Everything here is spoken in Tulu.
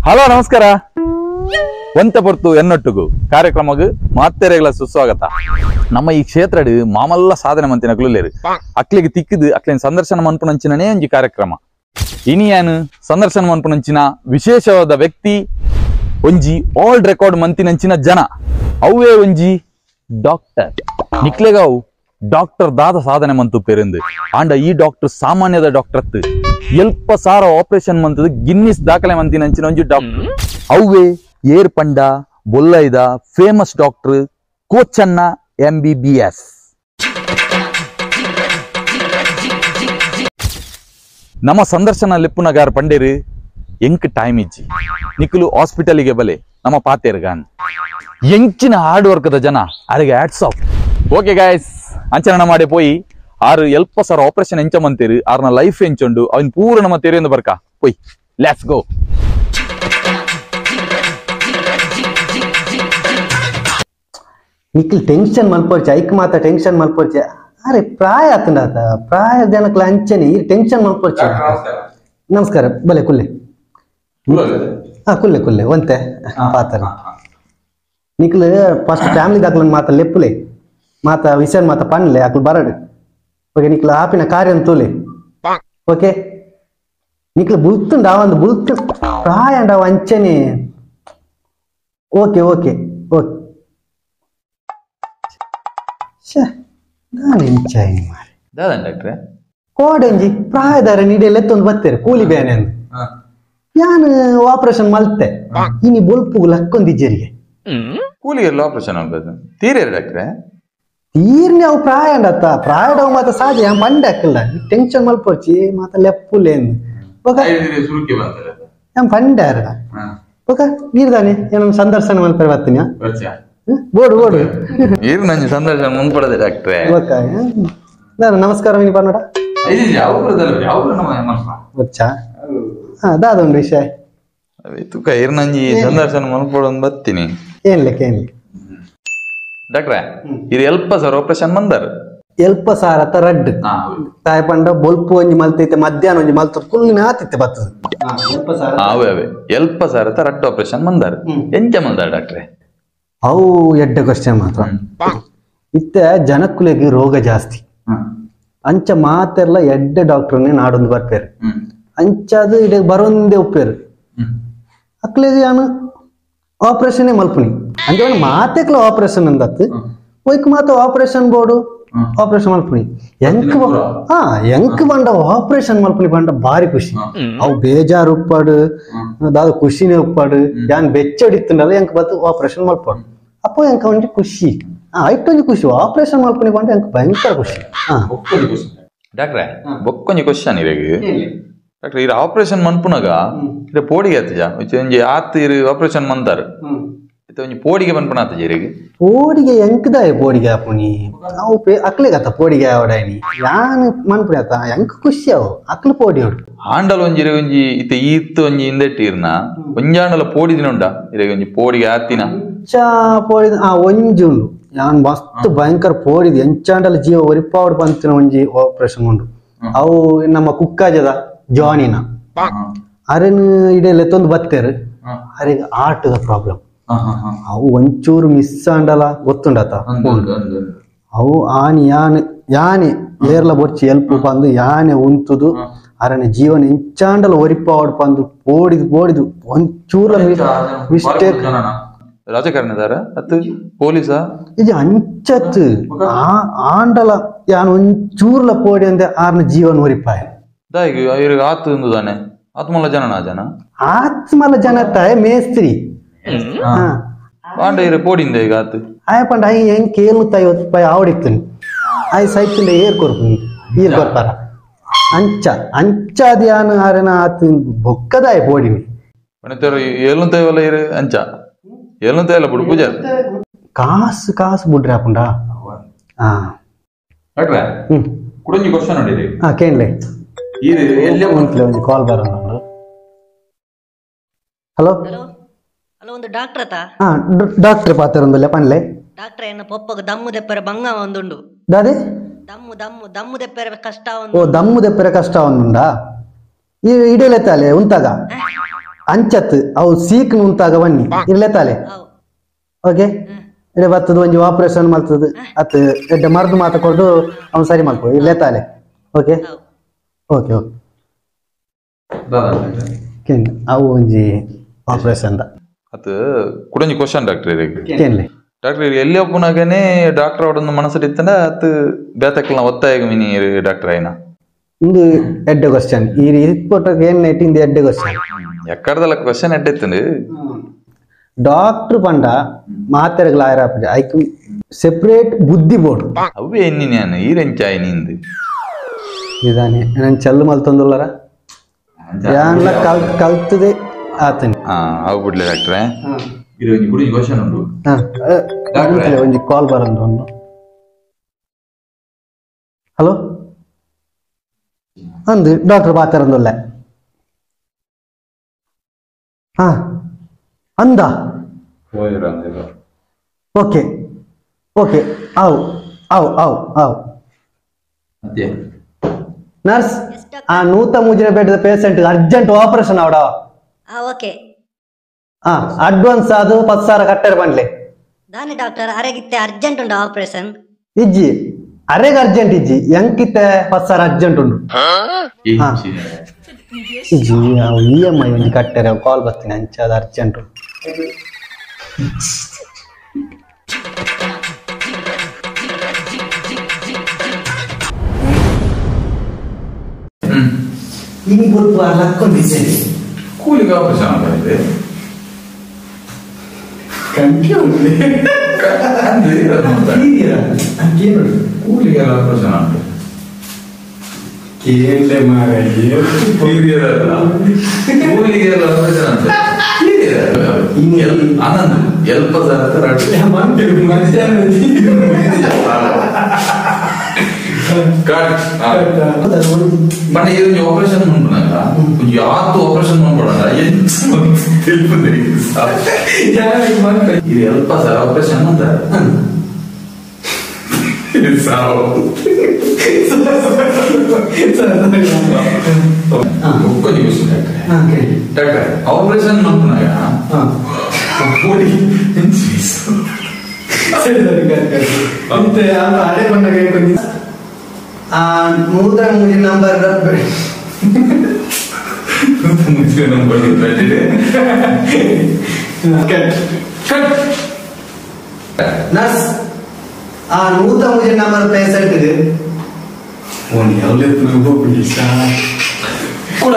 Hello ನಮಸ್ಕಾರ ಒಂತ ಪೊರ್ತು ಎನ್ನೊಟ್ಟುಗು ಕಾರ್ಯಕ್ರಮಗ್ ಮಾತೆರೆಗಳ ಸುಸ್ವಾಗತ. ನಮ್ಮ ಈ ಕ್ಷೇತ್ರಡ್ ಮಾಮಲ್ಲ ಸಾಧನೆ ಮಂತಿನಕ್ಲು ಅಕ್ಲಿಗೆ ತಿಕ್ಕಿದು ಅಕ್ಲಿನ ಸಂದರ್ಶನ ಮನ್ಪುನಂಚಿನೇ ಒಂಜಿ ಕಾರ್ಯಕ್ರಮ. ಇನಿಯಾನು ಸಂದರ್ಶನ ಮನ್ಪುನಂಚಿನ ವಿಶೇಷವಾದ ವ್ಯಕ್ತಿ ಒಂಜಿ ಆಲ್ ರೆಕಾರ್ಡ್ ಮಂತಿನಂಚಿನ ಜನ ಅವೇ ಒಂಜಿ ಡಾಕ್ಟರ್ ನಿಕ್ಲೆಗಾವು ಡಾಕ್ಟರ್ ದಾದ ಸಾಧನೆ ಮಂತು ಪೇರಿಂದು ಆಂಡ ಈ ಡಾಕ್ಟರ್ ಸಾಮಾನ್ಯದ ಡಾಕ್ಟರ್ ಎಲ್ಪ ಸಾರ ಆಪರೇಷನ್ ಮಂತದ ಗಿನ್ನಿಸ್ ದಾಖಲೆ ಮಂತಿನಂಚಿನ ಒಂಜಿ ಡಾಕ್ಟರ್ ಅವೇ ಏರ್ ಪಂಡ ಬೊಲ್ಲೈದ ಫೇಮಸ್ ಡಾಕ್ಟರ್ ಕೋಚನ್ನ MBBS. ನಮ್ಮ ಸಂದರ್ಶನ ಲಿಪ್ಪುನಗಾರ ಪಂಡೇರು ಎಂಕ್ ಟೈಮ್ ಇಜ್ಜಿ ನಿಕ್ಕಲು ಹಾಸ್ಪಿಟಲ್ಗೆ ಬಲೆ ನಮ್ಮ ಪಾತೇರ್ಗಾನ್ ಎಂಚಿನ ಹಾರ್ಡ್ ವರ್ಕ್ದ ಜನ ಅರಿಗೆ hats off. Okay guys ಅಂಚನ ಮಾಡಿ ಪೋಯಿ ಆರು ಎಲ್ಪ ಸರ್ ಆಪರೇಷನ್ ಎಂಚ ಮಂತೀರು ಆರ್ನ ಲೈಫ್ ಎಂಚುಂಡು ಅವನ್ ಪೂರ ನಮ್ಮ ತೆರೆಯೊಂದು ಬರ್ಕ ಪೋಯ್ let's go. Nikhil tension ಮಲ್ಪೊರ್ಚೆ ಐಕ್ ಮಾತ ಟೆನ್ಷನ್ ಮಲ್ಪೊರ್ಚೆ ಅರೆ ಪ್ರಾಯ ಆತಂಡಾತ ಪ್ರಾಯ ಜನಕ್ಲ ಅಂಚನೆ ಈ ಟೆನ್ಷನ್ ಮಲ್ಪೊರ್ಚೆ. ನಮಸ್ಕಾರ ಬಲೆ ಕುಲ್ಲೆ ಹಾ ಕುಲ್ಲೆ ಕುಲ್ಲೆ ಒಂತೆ ಪಾತ್ರ ನಿಖಿಲ್ ಫಸ್ಟ್ ಫ್ಯಾಮಿಲಿ ದಾಖಲ ಮಾತ ಲೆಪ್ಪುಲೆ ಮಾತ ವಿಷಯ ಮಾತ ಪನ್ಲೆ ಅಕ್ಲು ಬರಡು. ಓಕೆ ನಿಖಿಲ್ ಆಪಿನ ಕಾರ್ಯ ತೋಲೆ. ಓಕೆ ನಿಖಿಲ್ ಬುಲ್ತುಂಡ ಒಂದು ಬುಲ್ತು ಪ್ರಾಯ ಅಂಡವ ಅಂಚನೆ. Okay okay okay ಕೋಡೆಂಜಿ ಪ್ರಾಯದಾರ ನೀಡೆಲ್ಲ ಎತ್ತೊಂದು ಬತ್ತೇರೆ ಕೂಲಿ ಬೇನೆ ಅಂದು ಯಾನು ಆಪರೇಷನ್ ಮಲ್ತೆ ಇನಿ ಬೊಲ್ಪು ಲಕ್ಕೊಂದಿಜ್ಜರಿಗೆ ಕೂಲಿ ಎಲ್ಲ ಆಪರೇಷನ್ ಆಗ್ತದೆ ತೀರೇರು ಡಾಕ್ಟ್ರೆ ತೀರ್ನೆ ಅವು ಪ್ರಾಯ ಅಂಡತ್ತ ಪ್ರಾಯಡವು ಮಾತ ಸಾಜೆ ಯಾನ್ ಪಂಡೆ ಹಾಕಲ್ಲ ಟೆನ್ಷನ್ ಮಲ್ಪೊರ್ಚಿ ಮಾತ ಲೆಪ್ಪುಲೇನು ಯಾನ್ ಪಂಡೆ ಅರ ಬೊಕ ನೀರ್ದಾನೆ ಏನೊಂದು ಸಂದರ್ಶನ ಮಲ್ಪರೆ ಬರ್ತೀನಿ. ಬೋಡು ಬೋಡು ಏರು ನಂಜಿ ಸಂದರ್ಶನ ಮುಂದ್ಪಡದೆ ಡಾಕ್ಟ್ರೆ. ಓಕೆ ನಾನು ನಮಸ್ಕಾರ ಮಿನಿ ಪನ್ನಡ ಬಚ್ಚಾ ಹಾ ದಾದೊಂದು ವಿಷಯ ತುಕ ಏರು ನಂಜಿ ಸಂದರ್ಶನ ಮನ್ಪಡೊಂದು ಬರ್ತೀನಿ. ಏನ್ ಲೆಕ್ಕ ಏನ್ ಡಾಕ್ಟ್ರೆ ಇರು ಎಲ್ಪ ಸರ್ ಆಪರೇಷನ್ ಬಂದಾರ ಎಲ್ಪ ಸಾರ ಅತ್ತ ರಡ್ಡ್ ತಾಯಿ ಪಂಡ ಬೊಲ್ಪು ಒಂಜಿ ಮಲ್ತೈತೆ ಮಧ್ಯಾಹ್ನ ಒಂಜಿ ಮಲ್ತ ಕುಲ್ಲಿನ ಆತಿತ್ತೆ ಬರ್ತದೆ. ಅವೇ ಅವೇ ಎಲ್ಪ ಸಾರ ಅತ್ತ ರಡ್ಡ್ ಆಪರೇಷನ್ ಬಂದಾರ ಎಂಚ ಬಂದಾರ ಡಾಕ್ಟ್ರೆ? ಅವು ಎಡ್ಡೆ ಕ್ವಶನ್ ಮಾತ್ರ. ಇತ್ತೆ ಜನಕ್ಕುಲೆಗೆ ರೋಗ ಜಾಸ್ತಿ ಅಂಚ ಮಾತೆಲ್ಲ ಎಡ್ಡೆ ಡಾಕ್ಟರ್ನೇ ನಾಡೊಂದು ಬರ್ಪೇರು ಅಂಚಾದ ಇಡ ಬರೊಂದೇ ಉಪ್ಪೇರು ಅಕ್ಲೆಗೆ ಯಾನು ಆಪರೇಷನ್ ಮಲ್ಪುನಿ ಅಂಚ ಮಾತೆಕ್ಲ ಆಪರೇಷನ್ ಅಂದತ್ತು ಒಯ್ಕ್ ಮಾತ operation board operation ಮಲ್ಪುನಿ ಎಂಕ್ ಹಾ ಎಂಕ್ ಬಂಡ ಆಪರೇಷನ್ ಮಲ್ಪುನಿ ಬಂಡ ಭಾರಿ ಖುಷಿ. ಅವು ಬೇಜಾರು ಉಪ್ಪಾಡು ದಾದ ಖುಷಿನೇ ಉಪ್ಪಾಡು ಯಾನ್ ಬೆಚ್ಚಡಿತ್ತಂಡಲ್ಲ ಎಂಕ್ ಬತ್ತು ಆಪರೇಷನ್ ಮಲ್ಪಾಡು ಅಪ್ಪ ಎಂಕ ಒಂಜಿ ಖುಷಿ ಐಟೊಂಜಿ ಖುಷಿ ಆಪರೇಷನ್ ಮಲ್ಪುನಿ ಬಂಡ ಎಂಕ್ ಭಯಂಕರ ಖುಷಿ. ಡಾಕ್ಟ್ರೆ ಬೊಕ್ಕೊಂಜಿ ಕ್ವಶನ್ ಇವಾಗ ಡಾಕ್ಟ್ರೆ ಇರು ಆಪರೇಷನ್ ಮನ್ಪುನಾಗ ಇರ ಪೋಡಿಗೆ ಆತಜ ಒಂಜಿ ಆತ್ ಇರು ಆಪರೇಷನ್ ಮಂತಾರ ಒಂಜಿ ಪೋಡಿಗೆ ಮನ್ಪುನ ಆತಜ ಇರಿಗೆ ಪೋಡಿಗೆ ಎಂಕ್ದಾಯ ಪೋಡಿಗೆ ಆಪುನಿ ಅವು ಅಕ್ಲೆಗತ್ತ ಪೋಡಿಗೆ ಆವಡಾಯನಿ ಯಾನ್ ಮನ್ಪುನಿ ಆತ ಎಂಕ್ ಖುಷಿ ಅವು ಅಕ್ಲು ಪೋಡಿ ಅವಡು ಆಂಡಲ ಒಂಜಿ ಒಂಜಿ ಇತ್ತ ಈತ್ ಒಂಜಿ ಹಿಂದೆಟ್ಟಿರ್ನ ಒಂಜಾಂಡಲ ಪೋಡಿ ದಿನ ಉಂಡ ಇರಗೆ ಒಂಜಿ ಪೋಡಿಗೆ ಆತಿನ ಎಂಚ ಪೋಡಿದ ಆ ಒಂಜಿ ಉಂಡು ಯಾನ್ ಮಸ್ತ್ ಭಯಂಕರ ಪೋಡಿದ ಎಂಚಾಂಡಲ ಜೀವ ಒರಿಪಾವಡ್ ಬಂತಿನ ಒಂಜಿ ಆಪರೇಷನ್ ಉಂಡು ಅವು ನಮ್ಮ ಕುಕ್ಕಾಜದ ಜಾನಿನ ಅರೆನ್ ಇಡೆ ಲೆತ್ತೊಂದು ಬತ್ತೇರು ಅರೆಗ್ ಆಟದ ಪ್ರಾಬ್ಲಮ್ ಅವು ಒಂಚೂರು ಮಿಸ್ ಆಂಡಲ ಗೊತ್ತುಂಡತ ಅವು ಆನಿ ಯಾನೆ ಯಾನೆ ಏರ್ಲ ಬೊರ್ಚಿ ಎಲ್ಪು ಬಂದು ಯಾನೆ ಉಂತುದು ಅರನೆ ಜೀವನ ಎಂಚಾಂಡಲ ಒರಿಪಾವಡ್ ಬಂದು ಪೋಡಿದು ಪೋಡಿದು ಒಂಚೂರ್ಲ ಮಿಸ್ಟೇಕ್. ರಾಜಕಾರಣದಾರ ಅತ್ತು ಪೊಲೀಸ ಇದು ಅಂಚತ್ ಆಂಡಲ ಯಾನ್ ಒಂಚೂರ್ಲ ಪೋಡಿ ಅಂದೆ ಆರ್ನ ಜೀವನ ಒರಿಪಾಯ ಆತು ತಾನೆ ಆತ್ಮಲ ಜನನ ಜನ ಆತ್ಮಲ ಜನ ತಾಯ ಮೇಸ್ತ್ರಿ ಪಾಂಡ ಇರು ಪೋಡಿಂದ ಈಗ ಆತು ಆಯ ಪಂಡ I ಹೆಂಗ್ ಕೇಳು ತಾಯಿ ರೂಪಾಯಿ ಆವಡಿತ್ತೀನಿ ಆಯ್ ಸೈತಿಂದ ಏರ್ ಕೊರ್ಪುನಿ ಏರ್ ಕೊರ್ಪಾರ ಅಂಚ ಅಂಚಾದ ಯಾನು ಆರೆನ ಆತು ಬೊಕ್ಕದಾಯ ಪೋಡಿನಿ ಏಳುಂತಾಯವಲ್ಲ ಇರು ಅಂಚ ಏಳುಂತಾಯಲ್ಲ ಬಿಡು ಪೂಜಾ ಕಾಸು ಕಾಸು ಬುಡ್ರಿ ಆಪುಂಡ ಹಾ ಡಾಕ್ಟ್ರೆ ಕುಡೊಂಜಿ ಕ್ವಶನ್ ನೋಡಿರಿ ಹಾ ಕೇಳಲೆ ಇದು ಎಲ್ಲೇ ಒಂದ್ಲೆ ಒಂಜಿ ಕಾಲ್ ಬರೋಣ. ಹಲೋ ಹಲೋ ಒಂದು ಡಾಕ್ಟರ್ ಅತಾ? ಹಾ ಡಾಕ್ಟರ್ ಪಾತ್ರ ಪನ್ಲೆ ಡಾಕ್ಟರ್ ಎನ್ನ ಪೊಪ್ಪಗ ದಮ್ಮು ದೆಪ್ಪರೆ ಬಂಗ ಒಂದುಂಡು ದಾದೆ ದಮ್ಮು ದಮ್ಮು ದಮ್ಮು ದೆಪ್ಪರೆ ಕಷ್ಟ ಓ ದಮ್ಮು ದೆಪ್ಪರೆ ಕಷ್ಟ ಒಂದುಂಡಾ? ಇಡಲೆತ್ತಾಲೆ ಉಂತಾಗ ಅಂಚತ್ ಅವು ಸೀಕ್ ಉಂತಾಗ ಬನ್ನಿ ಇರ್ಲೆತ್ತಾಲೆ ಓಕೆ ಇಡೆ ಬತ್ತದ ಒಂಜಿ ಆಪರೇಷನ್ ಮಾಡ್ತದ ಅತ್ ಎಡ್ಡೆ ಮರ್ದು ಮಾತ ಕೊಡ್ದು ಅವ್ನು ಸರಿ ಮಾಡ್ಕೊ ಇರ್ಲೆತ್ತಾಲೆ ಓಕೆ ಓಕೆ ಓಕೆ ಅವು ಒಂಜಿ ಆಪರೇಷನ್ ಅದು ಕುಡೊಂಜಿ ಕ್ವಶನ್ ಡಾಕ್ಟರ್ ಕೇನ್ಲೆ ಡಾಕ್ಟರ್ ಎಲ್ಲಿ ಒಪ್ಪುನಾಗನೆ ಡಾಕ್ಟರ್ ಅವಡೊಂದು ಮನಸ್ಸು ಇತ್ತಂಡ ಅತ್ ಬೇತಕ್ಲ ಒತ್ತಾಯ ಮಿನಿ ಡಾಕ್ಟರ್ ಆಯ್ನ ಇಂದು ಎಡ್ಡೆ ಕ್ವಶನ್ ಈ ರಿಪೋರ್ಟ್ ಏನ್ ಇಂದು ಎಡ್ಡೆ ಕ್ವಶನ್ ಎಕ್ಕಡದಲ್ಲ ಕ್ವಶನ್ ಎಡ್ಡೆ ಇತ್ತಂಡು ಡಾಕ್ಟರ್ ಪಂಡ ಮಾತೆರಗಲ ಆಯರಾಪುಜ ಐಕ್ ಸೆಪರೇಟ್ ಬುದ್ಧಿ ಬೋರ್ಡ್ ಅವೇ ಎನ್ನಿ ನಾನು ಈ ರೆಂಚಾಯ್ ನಿಂದು ಇದಾನೆ ನಾನು ಚಲ್ಲು ಮಲ್ತೊಂದುಲ್ಲರ ಯಾನ್ಲ ಕಲ್ತದೆ ಆತನಿ ಅವು ಬಿಡ್ಲಿ ಡಾಕ್ಟ್ರೆ ಇದು ಒಂಜಿ ಕುಡಿ ಕ್ವಶನ್ ಉಂಟು ಒಂಜಿ ಕಾಲ್ ಬರಂದು ಉಂಟು ಹಲೋ ಅಂದು ಡಾಕ್ಟರ್ ಬಾತಾರಂದುಲ್ಲ ಹಾ ಅಂದ ಓಕೆ ಓಕೆ ಆವು ಆವು ಆವು ಆವು ನರ್ಸ್ ಆ ನೂತ ಮೂಜಿನ ಬೆಡ್ ಪೇಷಂಟ್ ಅರ್ಜೆಂಟ್ ಆಪರೇಷನ್ ಅವಡ ಓಕೆ ಅಡ್ವಾನ್ಸ್ ಅದು 10,000 ಕಟ್ಟರೆ ಬಂಡ್ಲೆ ದಾನಿ ಡಾಕ್ಟರ್ ಅರೆಗಿತ್ತೆ ಅರ್ಜೆಂಟ್ ಉಂಟು ಆಪರೇಷನ್ ಇಜ್ಜಿ ಅರೆಗೆ ಅರ್ಜೆಂಟ್ ಇಜ್ಜಿ ಎಂಕಿತ್ತೆ 10,000 ಅರ್ಜೆಂಟ್ ಉಂಟು ಇಜ್ಜಿ ಇ ಎಂ I ಒಂಜಿ ಕಟ್ಟರೆ ಕಾಲ್ ಬರ್ತೀನಿ ಅಂಚ ಅದು ಅರ್ಜೆಂಟ್ ಉಂಟು ಇನಿ ಬೊಲ್ಪ ಲಕ್ಕೊಂಡಿದ್ದೇನೆ ಕೂಲಿಗೆ ಆಪರೇಷನ್ ಆಗಿದೆ ಕೂಲಿಗೆ ಆಪರೇಷನ್ ಉಂಟು ಕೇಳಲೆ ಮಾರಾಯ ಕೂಲಿಗೆ ಆಪರೇಷನ್ ಅಂತ ಆನಂದ್ ಎಲ್ಪ ಬಟ್ ಇದು ಆಪರೇಷನ್ ಮಾಡ್ಬಿಡಂಗ ಯಾತು ಆಪರೇಷನ್ ಮಾಡ್ಬಿಡಂಗ ಇದು ಎಲ್ಪ ಸರ್ ಆಪರೇಷನ್ ಅಂತ ಸಾವು ಡಾಕ್ಟರ್ ಆಪರೇಷನ್ ಮಾಡ್ಬಿಡಂಗ ನೂತ ಮೂಜಿ ನಂಬರ್ ನರ್ಸ್ ಆ 103 ನಂಬರ್ ಪೇಷಂಟ್ ಕೂಡ.